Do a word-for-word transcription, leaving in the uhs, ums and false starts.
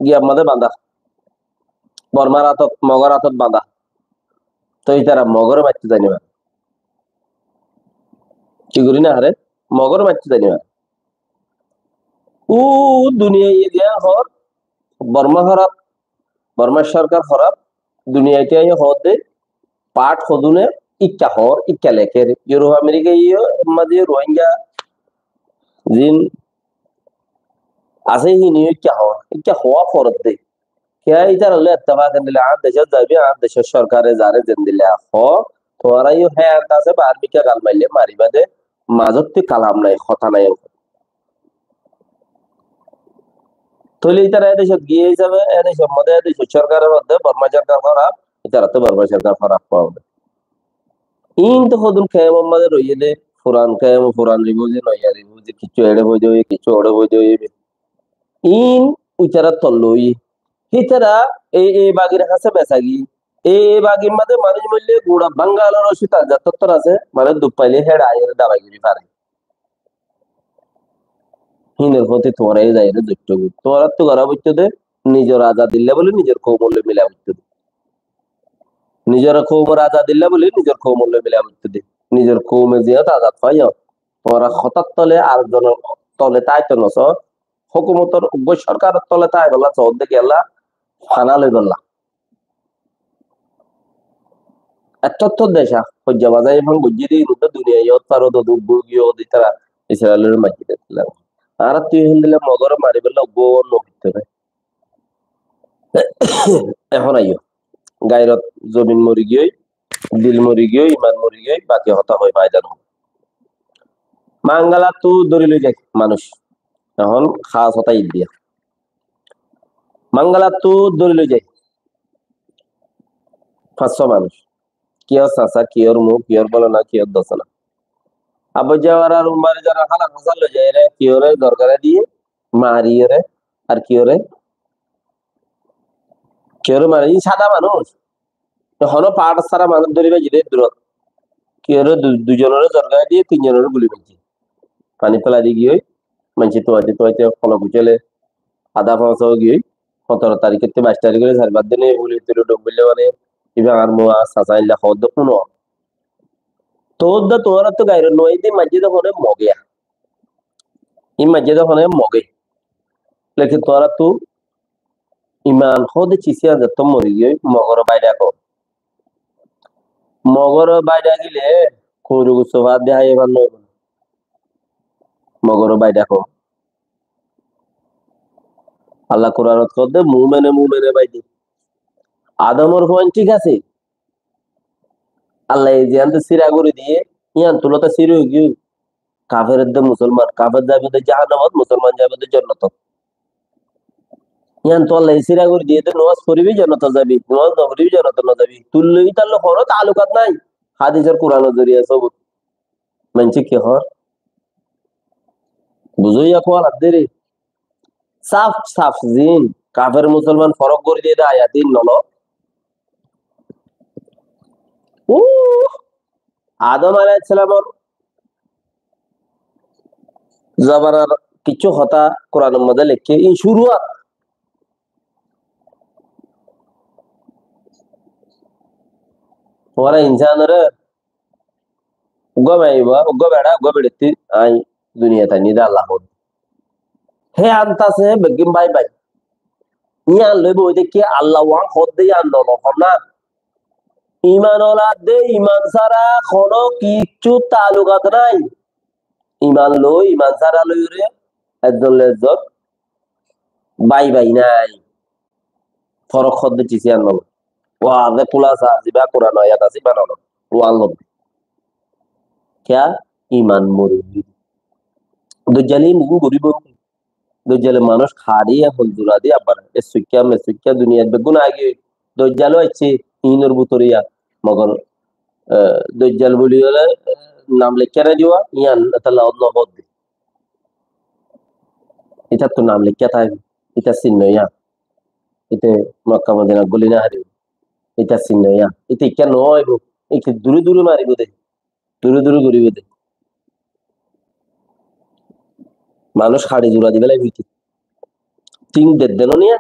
iyar mazé bandá. Bormar átot, Mogor átot bandá. Toi ítara Mogoré maitto zai no fare. Ki gorí no fare? Mogoré maitto zai no fare. Ó duniyai diya hoór, Borma hóraf, Bormar sorkar hóraf, duniyait aiyóre hoódde, part hodún e ikká hoór, ikká lekér. Europe, America iyó, mazé Rohingya zin asé híin ikká hoór, ikká hoór foredde. Kiyá ítara loi ettefak endilla añár decót zaibi, añár decór sorkare zaré zendilla hoó, tuáñra yó hé ant asé, bar mikká gal maille maribá de, mazótti kalam nai, hotá nai. Tóile ítara e decót giyé hísabe, e decór modde e decór sorkare hoódde, Borma sorkar hóraf, ítarattú Borma sorkar hóraf hoódde. Iín to hodún kemor modde roiyé de, furan kem, furan rifuzi, noya rifuzi, kissú eçé foida óiye, kissú oçé foida óiye. Iín ítarattú loiyé. Hítara e, e bagir hañsé besagi. E, e bagir modde manúic moille gura Bangalor osuita zattóttor asé, mane duk faile héçe aiyóre dabai gorí fare. Híinor foti tuáñra e zaiyóre zoitto goi. Tuáñrattú gora foitto de, nizor azadilla buli nizor koumor loi mila foitto de. Nizor koumor azadilla buli nizor koumor loi mila foitto de. Nizor koume ziyót azad faiyo, tuáñra hotár tole ar zonor tole táito no só, hókumotor uggwá sorkaror tole táibolla soódde giyólla fana loibolla. Ettó dec, hoijja bazai fán goijjé de, inúdde duniyai yót faro dodú bógi yó de ítara Israelore maijjé de. Añárattú héndilla Mogore maribólla uggwá no hoitté de. Ehón aiyó. Gairot zobin mori giyói, dil mori giyói, iman mori giyói, baki hotá hoi faida no. Mangalattú dóri loi zai manúic. Ehón hás hotá iddiya. Mangalattú dóri loi zai. Fañs só manúic. Kiyór sasa, kiyór mu, kiyór bolona, kiyór dosona. Abu Jawar ar Umar zara hala hasar loi zai re, kiyóre dorgare diye, mariyóre, ar kiyóre, kiyóre mari, sáda manúic. Te hono part sára manúic dóri faijjé de durot. Kiyóre du-, duizonoré zorga diye, tinzonoré guli maijjé. Fanit félai di giyói, maincé tuwaite tuwaite hono gucále adá foóñsa giyói. Hótoro tarikóttu baic tarik óile sair fañs din óile guli tuli dhouk bille mane, iba añár mu añár sasa illa hoódde fúno. Toódde tuáñrattú gairot no aiyé de maijjé de hone Moge. Í maijjé de hone Moge. Lekin tuáñrattú iman hoóde cis yían zettó mori giyói, Mogor bái dhako. Mogor bái dhakile, kuñri gusso fat de háiye fán no óibo. Mogor bái dhako. Allah Kuranot hoóde, mumene mumene bái de. Adamor fuain thík asé. Allah ye ziyán de sira gorí diye, yían tulóta sira ói giyói. Kafer edde musolman, kafer zaibo de jahannamot, musolman zaibo de jonnotot. Yián to Allah ye sira gorí diye de, nomaz foribi jonnotot zaibi, nomaz no foribi jonnotot no zaibi. Tui loi ítar loi hono taalukat nai. Hadis ar Kuranor zoriya sobut. Maincé ki hoór? Buzó ya kuwa lagde re. Saf saf zin, kafer musolman forok gorí diye de ayat ín no lo. Uh, Adom aláihissalamor zobanar kissú hotá Kuranor modde leikké, ín cúruat. Tuáñra insánoré uggúa maiyafuwa, uggúa beça, uggúa beçattí aññí duniyait ainní de Allah hoór. Hé antase beggín bái bái. Yían loi boi de ki Allah wá hoódde yían no lo hoó na. Iman ola de iman sára honó kiccú taalukat nái. Iman loi, iman sára loiyóre ezzon loi ezzon bái bái nái. Forok hoódde cis yían no lo. Wá de kúlasa zibá Kuran ayat asé ibá no lo. Wá lo. Kiyá? Iman mori giyé. Dojjale iín beggún goríbo. Dojjale manúic haçiye hon zura di abbar. E suikká, me suikká duniyait beggún aigiyói. Dojjal ó aiccé, iínor bútore yá. Mogor, eh, Dojjal buli óile, eh, nam leikká nai diwa, yían etalla no hoódde. Ítattú nam leikká táibo, ítar sinno yían. Íte Mokka Modinat goli no faribo. Ítar sinno yían. Íte ikká no óibo. Íte dure dure maribo de. Dure dure goribo de. Manúic haçi zura di félaibo íte. Tin dedde no niya,